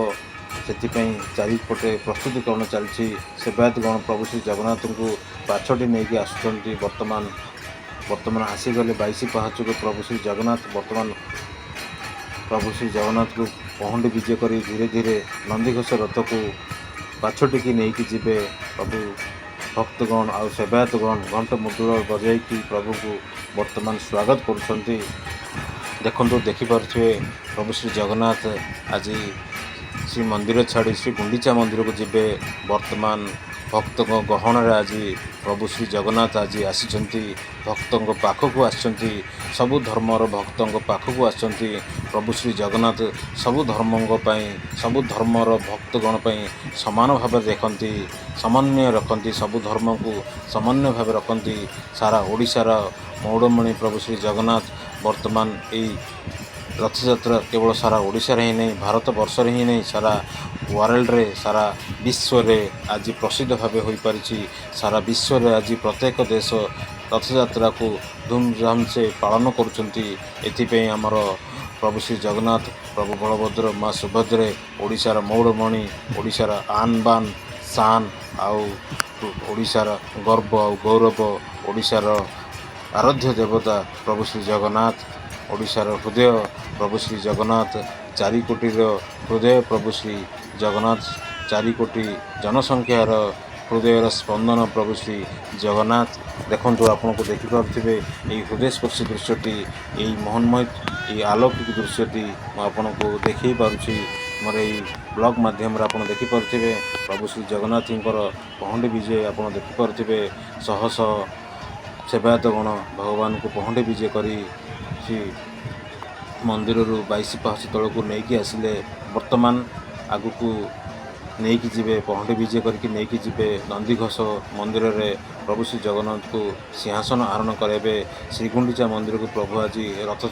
ସେଥିପାଇଁ ଚାରିପଟେ ପ୍ରସ୍ତୁତିକରଣ ଚାଲିଛି। ସେବାୟତ ଗଣ ପ୍ରଭୁ ଶ୍ରୀ ଜଗନ୍ନାଥଙ୍କୁ ପାଛୋଟି ନେଇକି ଆସୁଛନ୍ତି। ବର୍ତ୍ତମାନ ଆସିଗଲେ 22 ପାହାଚକୁ ପ୍ରଭୁ ଶ୍ରୀ ଜଗନ୍ନାଥ। ବର୍ତ୍ତମାନ ପ୍ରଭୁ ଶ୍ରୀ ଜଗନ୍ନାଥଙ୍କୁ ପହଣ୍ଡି ବିଜେ କରି ଧୀରେ ଧୀରେ ନନ୍ଦିଘୋଷ ରଥକୁ ପାଛୋଟିକି ନେଇକି ଯିବେ ପ୍ରଭୁ। ଭକ୍ତଗଣ ଆଉ ସେବାୟତଗଣ ଘଣ୍ଟ ମୁଦୁଳ ବଜାଇକି ପ୍ରଭୁଙ୍କୁ ବର୍ତ୍ତମାନ ସ୍ୱାଗତ କରୁଛନ୍ତି। ଦେଖନ୍ତୁ, ଦେଖିପାରୁଥିବେ ପ୍ରଭୁ ଶ୍ରୀ ଜଗନ୍ନାଥ ଆଜି ଶ୍ରୀମନ୍ଦିର ଛାଡ଼ି ଶ୍ରୀ ଗୁଣ୍ଡିଚା ମନ୍ଦିରକୁ ଯିବେ। ବର୍ତ୍ତମାନ ଭକ୍ତଙ୍କ ଗହଣରେ ଆଜି ପ୍ରଭୁ ଶ୍ରୀ ଜଗନ୍ନାଥ ଆଜି ଆସିଛନ୍ତି, ଭକ୍ତଙ୍କ ପାଖକୁ ଆସିଛନ୍ତି, ସବୁ ଧର୍ମର ଭକ୍ତଙ୍କ ପାଖକୁ ଆସିଛନ୍ତି। ପ୍ରଭୁ ଶ୍ରୀ ଜଗନ୍ନାଥ ସବୁ ଧର୍ମଙ୍କ ପାଇଁ, ସବୁ ଧର୍ମର ଭକ୍ତଗଣ ପାଇଁ ସମାନ ଭାବରେ ଦେଖନ୍ତି, ସମନ୍ୱୟ ରଖନ୍ତି, ସବୁ ଧର୍ମକୁ ସମନ୍ୱୟ ଭାବେ ରଖନ୍ତି। ସାରା ଓଡ଼ିଶାର ମଉଡ଼ମଣି ପ୍ରଭୁ ଶ୍ରୀ ଜଗନ୍ନାଥ। ବର୍ତ୍ତମାନ ଏଇ ରଥଯାତ୍ରା କେବଳ ସାରା ଓଡ଼ିଶାରେ ହିଁ ନାହିଁ, ଭାରତ ବର୍ଷରେ ହିଁ ନାହିଁ, ସାରା ୱାର୍ଲଡ଼ରେ, ସାରା ବିଶ୍ୱରେ ଆଜି ପ୍ରସିଦ୍ଧ ଭାବେ ହୋଇପାରିଛି। ସାରା ବିଶ୍ୱରେ ଆଜି ପ୍ରତ୍ୟେକ ଦେଶ ରଥଯାତ୍ରାକୁ ଧୁମଧାମ ସେ ପାଳନ କରୁଛନ୍ତି। ଏଥିପାଇଁ ଆମର ପ୍ରଭୁ ଶ୍ରୀ ଜଗନ୍ନାଥ, ପ୍ରଭୁ ବଳଭଦ୍ର, ମା ସୁଭଦ୍ରେ ଓଡ଼ିଶାର ମଉଡ଼ମଣି, ଓଡ଼ିଶାର ଆନ୍ ବାନ୍ ଶାନ୍ ଆଉ ଓଡ଼ିଶାର ଗର୍ବ ଆଉ ଗୌରବ, ଓଡ଼ିଶାର ଆରାଧ୍ୟ ଦେବତା ପ୍ରଭୁ ଶ୍ରୀ ଜଗନ୍ନାଥ, ଓଡ଼ିଶାର ହୃଦୟ ପ୍ରଭୁ ଶ୍ରୀ ଜଗନ୍ନାଥ, 4 କୋଟିର ହୃଦୟ ପ୍ରଭୁ ଶ୍ରୀ ଜଗନ୍ନାଥ, 4 କୋଟି ଜନସଂଖ୍ୟାର ହୃଦୟର ସ୍ପନ୍ଦନ ପ୍ରଭୁ ଶ୍ରୀ ଜଗନ୍ନାଥ। ଦେଖନ୍ତୁ, ଆପଣଙ୍କୁ ଦେଖିପାରୁଥିବେ ଏଇ ହୃଦୟସ୍ପର୍ଶୀ ଦୃଶ୍ୟଟି, ଏଇ ମୋହନମୟ, ଏଇ ଆଲୌକିକ ଦୃଶ୍ୟଟି ମୁଁ ଆପଣଙ୍କୁ ଦେଖେଇ ପାରୁଛି ମୋର ଏଇ ବ୍ଲଗ୍ ମାଧ୍ୟମରେ। ଆପଣ ଦେଖିପାରୁଥିବେ ପ୍ରଭୁ ଶ୍ରୀ ଜଗନ୍ନାଥଙ୍କର ପହଣ୍ଡି ବିଜେ ଆପଣ ଦେଖିପାରୁଥିବେ। ଶହ ଶହ ସେବାୟତ ଗଣ ଭଗବାନଙ୍କୁ ପହଣ୍ଡି ବିଜେ କରି ଶ୍ରୀ ମନ୍ଦିରରୁ 22 ପାହାଚ ତଳକୁ ନେଇକି ଆସିଲେ। ବର୍ତ୍ତମାନ ଆଗକୁ ନେଇକି ଯିବେ, ପହଣ୍ଡି ବିଜେ କରିକି ନେଇକି ଯିବେ ନନ୍ଦିଘୋଷ ମନ୍ଦିରରେ। ପ୍ରଭୁ ଶ୍ରୀ ଜଗନ୍ନାଥଙ୍କୁ ସିଂହାସନ ଆରୋହଣ କରାଇବେ ଶ୍ରୀଗୁଣ୍ଡିଚା ମନ୍ଦିରକୁ। ପ୍ରଭୁ ଆଜି ରଥ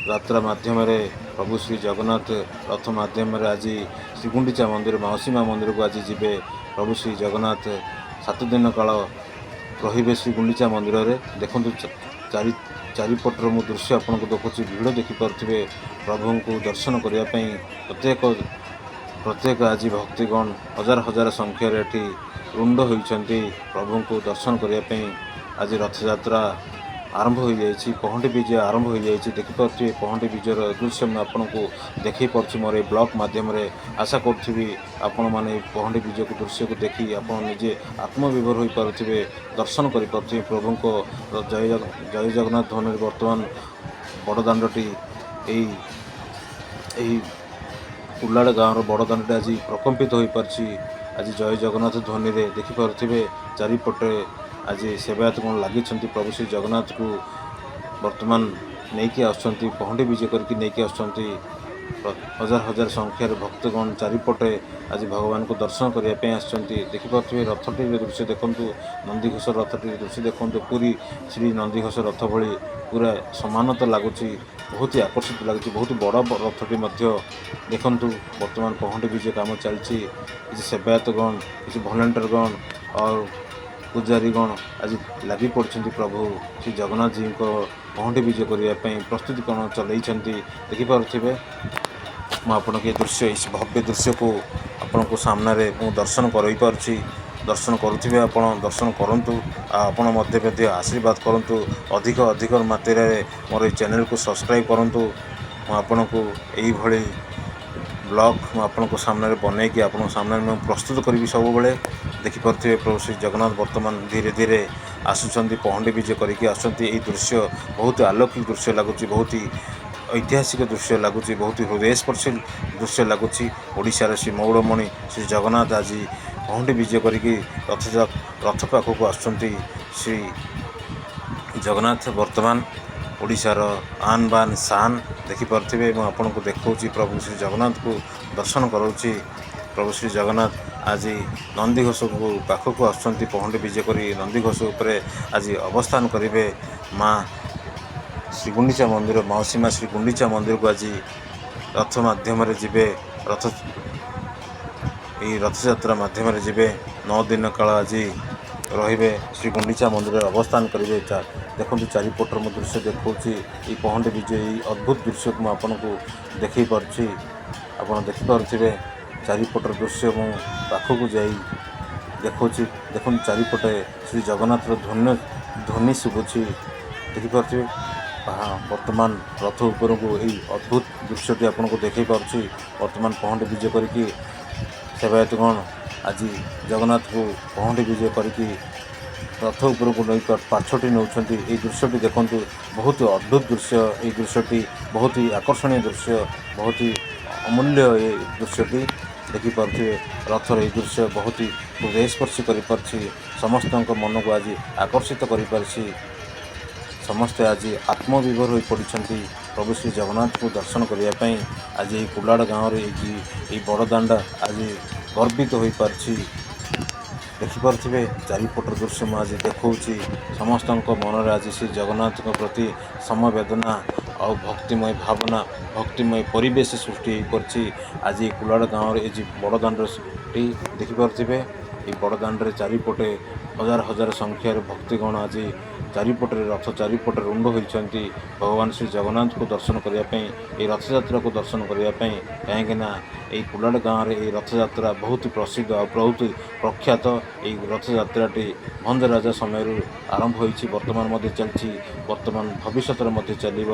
ଯାତ୍ରା ମାଧ୍ୟମରେ, ପ୍ରଭୁ ଶ୍ରୀ ଜଗନ୍ନାଥ ରଥ ମାଧ୍ୟମରେ ଆଜି ଶ୍ରୀଗୁଣ୍ଡିଚା ମନ୍ଦିର, ମାଉସୀ ମା ମନ୍ଦିରକୁ ଆଜି ଯିବେ। ପ୍ରଭୁ ଶ୍ରୀ ଜଗନ୍ନାଥ 7 ଦିନ କାଳ ରହିବେ ଶ୍ରୀ ଗୁଣ୍ଡିଚା ମନ୍ଦିରରେ। ଦେଖନ୍ତୁ, ଚାରିପଟର ମୁଁ ଦୃଶ୍ୟ ଆପଣଙ୍କୁ ଦେଖୁଛି। ଭିଡ଼ ଦେଖିପାରୁଥିବେ। ପ୍ରଭୁଙ୍କୁ ଦର୍ଶନ କରିବା ପାଇଁ ପ୍ରତ୍ୟେକ ଆଜି ଭକ୍ତିଗଣ ହଜାର ହଜାର ସଂଖ୍ୟାରେ ଏଠି ରୁଣ୍ଡ ହୋଇଛନ୍ତି ପ୍ରଭୁଙ୍କୁ ଦର୍ଶନ କରିବା ପାଇଁ। ଆଜି ରଥଯାତ୍ରା ଆରମ୍ଭ ହୋଇଯାଇଛି, ପହଣ୍ଡି ବିଜେ ଆରମ୍ଭ ହୋଇଯାଇଛି। ଦେଖିପାରୁଥିବେ ପହଣ୍ଡି ବିଜେର ଦୃଶ୍ୟ ମୁଁ ଆପଣଙ୍କୁ ଦେଖାଇ ପାରୁଛି ମୋର ଏଇ ବ୍ଲଗ୍ ମାଧ୍ୟମରେ। ଆଶା କରୁଥିବି ଆପଣମାନେ ଏଇ ପହଣ୍ଡି ବିଜେକୁ ଦୃଶ୍ୟକୁ ଦେଖି ଆପଣ ନିଜେ ଆତ୍ମବିଭୋର ହୋଇପାରୁଥିବେ, ଦର୍ଶନ କରିପାରୁଥିବେ ପ୍ରଭୁଙ୍କ ଜୟ ଜୟ ଜଗନ୍ନାଥ ଧ୍ୱନିରେ। ବର୍ତ୍ତମାନ ବଡ଼ ଦାଣ୍ଡଟି, ଏହି ଉଲାଡ଼ ଗାଁର ବଡ଼ ଦାଣ୍ଡଟି ଆଜି ପ୍ରକମ୍ପିତ ହୋଇପାରିଛି ଆଜି ଜୟ ଜଗନ୍ନାଥ ଧ୍ୱନିରେ। ଦେଖିପାରୁଥିବେ ଚାରିପଟେ ଆଜି ସେବାୟତ ଗଣ ଲାଗିଛନ୍ତି। ପ୍ରଭୁ ଶ୍ରୀ ଜଗନ୍ନାଥକୁ ବର୍ତ୍ତମାନ ନେଇକି ଆସୁଛନ୍ତି, ପହଣ୍ଡି ବିଜେ କରିକି ନେଇକି ଆସୁଛନ୍ତି। ହଜାର ହଜାର ସଂଖ୍ୟାରେ ଭକ୍ତଗଣ ଚାରିପଟେ ଆଜି ଭଗବାନଙ୍କୁ ଦର୍ଶନ କରିବା ପାଇଁ ଆସିଛନ୍ତି। ଦେଖିପାରୁଥିବେ ରଥଟିର ଦୃଶ୍ୟ। ଦେଖନ୍ତୁ, ନନ୍ଦିଘୋଷ ରଥଟିର ଦୃଶ୍ୟ ଦେଖନ୍ତୁ। ପୁରୀ ଶ୍ରୀ ନନ୍ଦିଘୋଷ ରଥ ଭଳି ପୁରା ସମାନତା ଲାଗୁଛି, ବହୁତ ହି ଆକର୍ଷିତ ଲାଗୁଛି, ବହୁତ ବଡ଼ ରଥଟି ମଧ୍ୟ। ଦେଖନ୍ତୁ, ବର୍ତ୍ତମାନ ପହଣ୍ଡି ବିଜେ କାମ ଚାଲିଛି। କିଛି ସେବାୟତ ଗଣ, କିଛି ଭଲେଣ୍ଟିୟର ଗଣ ଆଉ ପୂଜାରୀ ଗଣ ଆଜି ଲାଗି ପଡ଼ିଛନ୍ତି। ପ୍ରଭୁ ଶ୍ରୀ ଜଗନ୍ନାଥଜୀଙ୍କ ପହଣ୍ଡି ବିଜେ କରିବା ପାଇଁ ପ୍ରସ୍ତୁତି କ'ଣ ଚଲେଇଛନ୍ତି ଦେଖିପାରୁଥିବେ। ମୁଁ ଆପଣଙ୍କୁ ଏ ଦୃଶ୍ୟ, ଏହି ଭବ୍ୟ ଦୃଶ୍ୟକୁ ଆପଣଙ୍କୁ ସାମ୍ନାରେ ମୁଁ ଦର୍ଶନ କରାଇ ପାରୁଛି। ଦର୍ଶନ କରୁଥିବେ ଆପଣ, ଦର୍ଶନ କରନ୍ତୁ ଆଉ ଆପଣ ମଧ୍ୟ ଆଶୀର୍ବାଦ କରନ୍ତୁ। ଅଧିକ ଅଧିକ ମାତ୍ରାରେ ମୋର ଏଇ ଚ୍ୟାନେଲକୁ ସବସ୍କ୍ରାଇବ୍ କରନ୍ତୁ। ମୁଁ ଆପଣଙ୍କୁ ଏଇଭଳି ବ୍ଲଗ୍ ମୁଁ ଆପଣଙ୍କ ସାମ୍ନାରେ ବନେଇକି ଆପଣଙ୍କ ସାମ୍ନାରେ ମୁଁ ପ୍ରସ୍ତୁତ କରିବି ସବୁବେଳେ। ଦେଖିପାରୁଥିବେ ପ୍ରଭୁ ଶ୍ରୀ ଜଗନ୍ନାଥ ବର୍ତ୍ତମାନ ଧୀରେ ଧୀରେ ଆସୁଛନ୍ତି, ପହଣ୍ଡି ବିଜେ କରିକି ଆସୁଛନ୍ତି। ଏଇ ଦୃଶ୍ୟ ବହୁତ ଆଲୌକିକ ଦୃଶ୍ୟ ଲାଗୁଛି, ବହୁତ ଐତିହାସିକ ଦୃଶ୍ୟ ଲାଗୁଛି, ବହୁତ ହୃଦୟସ୍ପର୍ଶୀ ଦୃଶ୍ୟ ଲାଗୁଛି। ଓଡ଼ିଶାର ଶ୍ରୀ ମଉଡ଼ମଣି ଶ୍ରୀ ଜଗନ୍ନାଥ ଆଜି ପହଣ୍ଡି ବିଜେ କରିକି ରଥ ପାଖକୁ ଆସୁଛନ୍ତି। ଶ୍ରୀ ଜଗନ୍ନାଥ ବର୍ତ୍ତମାନ ଓଡ଼ିଶାର ଆନ୍ ବାନ୍ ଶାନ୍। ଦେଖିପାରୁଥିବେ, ମୁଁ ଆପଣଙ୍କୁ ଦେଖାଉଛି, ପ୍ରଭୁ ଶ୍ରୀ ଜଗନ୍ନାଥକୁ ଦର୍ଶନ କରାଉଛି। ପ୍ରଭୁ ଶ୍ରୀ ଜଗନ୍ନାଥ ଆଜି ନନ୍ଦିଘୋଷକୁ ପାଖକୁ ଆସୁଛନ୍ତି। ପହଣ୍ଡି ବିଜେ କରି ନନ୍ଦିଘୋଷ ଉପରେ ଆଜି ଅବସ୍ଥାନ କରିବେ। ମା ଶ୍ରୀ ଗୁଣ୍ଡିଚା ମନ୍ଦିର, ମାଉସୀ ମା ଶ୍ରୀ ଗୁଣ୍ଡିଚା ମନ୍ଦିରକୁ ଆଜି ରଥ ମାଧ୍ୟମରେ ଯିବେ। ରଥ ଏଇ ରଥଯାତ୍ରା ମାଧ୍ୟମରେ ଯିବେ। 9 ଦିନ କାଳ ଆଜି ରହିବେ, ଶ୍ରୀ ଗୁଣ୍ଡିଚା ମନ୍ଦିରରେ ଅବସ୍ଥାନ କରିବେ। ଦେଖନ୍ତୁ, ଚାରିପଟର ମୁଁ ଦୃଶ୍ୟ ଦେଖାଉଛି। ଏଇ ପହଣ୍ଡି ବିଜେ, ଏଇ ଅଦ୍ଭୁତ ଦୃଶ୍ୟକୁ ମୁଁ ଆପଣଙ୍କୁ ଦେଖାଇ ପାରୁଛି। ଆପଣ ଦେଖିପାରୁଥିବେ, ଚାରିପଟର ଦୃଶ୍ୟ ମୁଁ ପାଖକୁ ଯାଇ ଦେଖାଉଛି। ଦେଖନ୍ତୁ, ଚାରିପଟେ ଶ୍ରୀ ଜଗନ୍ନାଥର ଧ୍ୱନି ଶୁଭୁଛି, ଦେଖିପାରୁଥିବେ। ବର୍ତ୍ତମାନ ରଥ ଉପରକୁ ଏଇ ଅଦ୍ଭୁତ ଦୃଶ୍ୟଟି ଆପଣଙ୍କୁ ଦେଖାଇ ପାରୁଛି। ବର୍ତ୍ତମାନ ପହଣ୍ଡି ବିଜେ କରିକି ସେବାୟତଗଣ ଆଜି ଜଗନ୍ନାଥକୁ ପହଣ୍ଡି ବିଜେ କରିକି ରଥ ଉପରକୁ ନେଇ ପାଛୋଟି ନେଉଛନ୍ତି। ଏଇ ଦୃଶ୍ୟଟି ଦେଖନ୍ତୁ, ବହୁତ ଅଦ୍ଭୁତ ଦୃଶ୍ୟ। ଏଇ ଦୃଶ୍ୟଟି ବହୁତ ହି ଆକର୍ଷଣୀୟ ଦୃଶ୍ୟ, ବହୁତ ହି ଅମୂଲ୍ୟ। ଏ ଦୃଶ୍ୟଟି ଦେଖିପାରୁଥିବେ, ରଥର ଏଇ ଦୃଶ୍ୟ ବହୁତ ହି ହୃଦୟସ୍ପର୍ଶୀ କରିପାରୁଛି। ସମସ୍ତଙ୍କ ମନକୁ ଆଜି ଆକର୍ଷିତ କରିପାରିଛି। ସମସ୍ତେ ଆଜି ଆତ୍ମବିଭୋର ହୋଇପଡ଼ିଛନ୍ତି ପ୍ରଭୁ ଶ୍ରୀ ଜଗନ୍ନାଥଙ୍କୁ ଦର୍ଶନ କରିବା ପାଇଁ। ଆଜି ଏଇ କୁଲାଡ଼ ଗାଁରେ ଏଇ ବଡ଼ ଦାଣ୍ଡ ଆଜି ଗର୍ବିତ ହୋଇପାରିଛି। ଦେଖିପାରୁଥିବେ, ଚାରିପଟର ଦୃଶ୍ୟ ମୁଁ ଆଜି ଦେଖାଉଛି। ସମସ୍ତଙ୍କ ମନରେ ଆଜି ଶ୍ରୀ ଜଗନ୍ନାଥଙ୍କ ପ୍ରତି ସମବେଦନା ଆଉ ଭକ୍ତିମୟ ଭାବନା, ଭକ୍ତିମୟ ପରିବେଶ ସୃଷ୍ଟି ହୋଇପାରିଛି ଆଜି କୁଲାଡ଼ ଗାଁରେ। ଏ ଯେ ବଡ଼ ଦାଣ୍ଡଟି ଦେଖିପାରୁଥିବେ, ଏଇ ବଡ଼ ଦାଣ୍ଡରେ ଚାରିପଟେ ହଜାର ହଜାର ସଂଖ୍ୟାରେ ଭକ୍ତିଗଣ ଆଜି ଚାରିପଟରେ, ରଥ ଚାରିପଟେ ରୁଣ୍ଡ ହୋଇଛନ୍ତି ଭଗବାନ ଶ୍ରୀ ଜଗନ୍ନାଥଙ୍କୁ ଦର୍ଶନ କରିବା ପାଇଁ, ଏଇ ରଥଯାତ୍ରାକୁ ଦର୍ଶନ କରିବା ପାଇଁ। କାହିଁକି ନା ଏଇ କୁଲାଡ଼ ଗାଁରେ ଏଇ ରଥଯାତ୍ରା ବହୁତ ପ୍ରସିଦ୍ଧ ଆଉ ବହୁତ ପ୍ରଖ୍ୟାତ। ଏଇ ରଥଯାତ୍ରାଟି ଭଞ୍ଜ ରାଜା ସମୟରୁ ଆରମ୍ଭ ହୋଇଛି, ବର୍ତ୍ତମାନ ମଧ୍ୟ ଚାଲିଛି, ବର୍ତ୍ତମାନ ଭବିଷ୍ୟତରେ ମଧ୍ୟ ଚାଲିବ,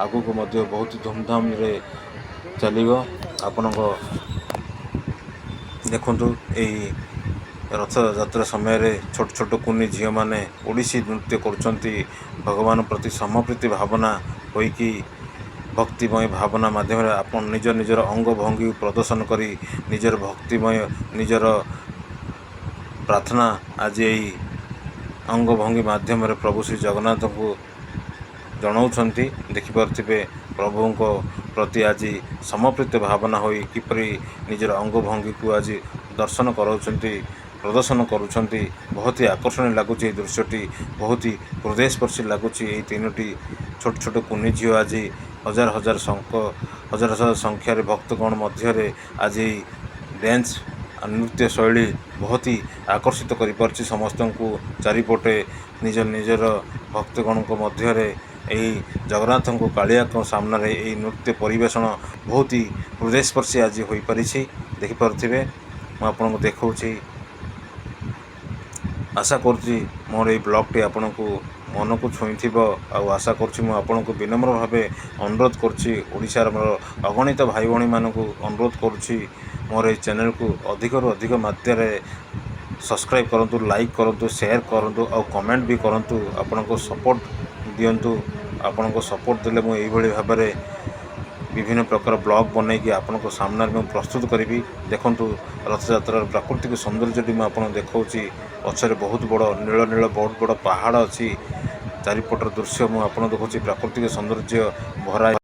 ଆଗକୁ ମଧ୍ୟ ବହୁତ ଧୁମଧାମରେ ଚାଲିବ। ଆପଣଙ୍କ ଦେଖନ୍ତୁ, ଏଇ ରଥଯାତ୍ରା ସମୟରେ ଛୋଟ ଛୋଟ କୁନି ଝିଅମାନେ ଓଡ଼ିଶୀ ନୃତ୍ୟ କରୁଛନ୍ତି। ଭଗବାନ ପ୍ରତି ସମପ୍ରୀତି ଭାବନା ହୋଇକି, ଭକ୍ତିମୟ ଭାବନା ମାଧ୍ୟମରେ ଆପଣ ନିଜ ନିଜର ଅଙ୍ଗ ଭଙ୍ଗୀ ପ୍ରଦର୍ଶନ କରି ନିଜର ଭକ୍ତିମୟ, ନିଜର ପ୍ରାର୍ଥନା ଆଜି ଏଇ ଅଙ୍ଗ ଭଙ୍ଗୀ ମାଧ୍ୟମରେ ପ୍ରଭୁ ଶ୍ରୀ ଜଗନ୍ନାଥଙ୍କୁ ଜଣାଉଛନ୍ତି। ଦେଖିପାରୁଥିବେ, ପ୍ରଭୁଙ୍କ ପ୍ରତି ଆଜି ସମପ୍ରୀତ ଭାବନା ହୋଇ କିପରି ନିଜର ଅଙ୍ଗ ଭଙ୍ଗୀକୁ ଆଜି ଦର୍ଶନ କରାଉଛନ୍ତି, ପ୍ରଦର୍ଶନ କରୁଛନ୍ତି। ବହୁତ ହି ଆକର୍ଷଣୀୟ ଲାଗୁଛି ଏଇ ଦୃଶ୍ୟଟି, ବହୁତ ହି ହୃଦୟସ୍ପର୍ଶୀ ଲାଗୁଛି। ଏଇ ତିନୋଟି ଛୋଟ ଛୋଟ କୁନି ଝିଅ ଆଜି ହଜାର ହଜାର ଶଙ୍କ ହଜାର ହଜାର ସଂଖ୍ୟାରେ ଭକ୍ତଗଣ ମଧ୍ୟରେ ଆଜି ଡ୍ୟାନ୍ସ, ନୃତ୍ୟ ଶୈଳୀ ବହୁତ ହି ଆକର୍ଷିତ କରିପାରୁଛି ସମସ୍ତଙ୍କୁ। ଚାରିପଟେ ନିଜ ନିଜର ଭକ୍ତଗଣଙ୍କ ମଧ୍ୟରେ ଏହି ଜଗନ୍ନାଥଙ୍କୁ, କାଳିଆଙ୍କ ସାମ୍ନାରେ ଏହି ନୃତ୍ୟ ପରିବେଷଣ ବହୁତ ହି ହୃଦୟସ୍ପର୍ଶୀ ଆଜି ହୋଇପାରିଛି। ଦେଖିପାରୁଥିବେ, ମୁଁ ଆପଣଙ୍କୁ ଦେଖାଉଛି। ଆଶା କରୁଛି ମୋର ଏଇ ବ୍ଲଗ୍ଟି ଆପଣଙ୍କୁ ମନକୁ ଛୁଇଁଥିବ। ଆଉ ଆଶା କରୁଛି, ମୁଁ ଆପଣଙ୍କୁ ବିନମ୍ର ଭାବେ ଅନୁରୋଧ କରୁଛି, ଓଡ଼ିଶାର ମୋର ଅଗଣିତ ଭାଇ ଭଉଣୀମାନଙ୍କୁ ଅନୁରୋଧ କରୁଛି, ମୋର ଏଇ ଚ୍ୟାନେଲକୁ ଅଧିକରୁ ଅଧିକ ମାତ୍ରାରେ ସବସ୍କ୍ରାଇବ୍ କରନ୍ତୁ, ଲାଇକ୍ କରନ୍ତୁ, ସେୟାର କରନ୍ତୁ ଆଉ କମେଣ୍ଟ ବି କରନ୍ତୁ। ଆପଣଙ୍କ ସପୋର୍ଟ ଦିଅନ୍ତୁ। ଆପଣଙ୍କ ସପୋର୍ଟ ଦେଲେ ମୁଁ ଏଇଭଳି ଭାବରେ ବିଭିନ୍ନ ପ୍ରକାର ବ୍ଲଗ୍ ବନେଇକି ଆପଣଙ୍କ ସାମ୍ନାରେ ମୁଁ ପ୍ରସ୍ତୁତ କରିବି। ଦେଖନ୍ତୁ, ରଥଯାତ୍ରାର ପ୍ରାକୃତିକ ସୌନ୍ଦର୍ଯ୍ୟଟି ମୁଁ ଆପଣଙ୍କୁ ଦେଖାଉଛି। ପଛରେ ବହୁତ ବଡ଼ ନୀଳ ନୀଳ ବହୁତ ବଡ଼ ପାହାଡ଼ ଅଛି। ଚାରିପଟର ଦୃଶ୍ୟ ମୁଁ ଆପଣଙ୍କୁ ଦେଖାଉଛି, ପ୍ରାକୃତିକ ସୌନ୍ଦର୍ଯ୍ୟ ଭରା।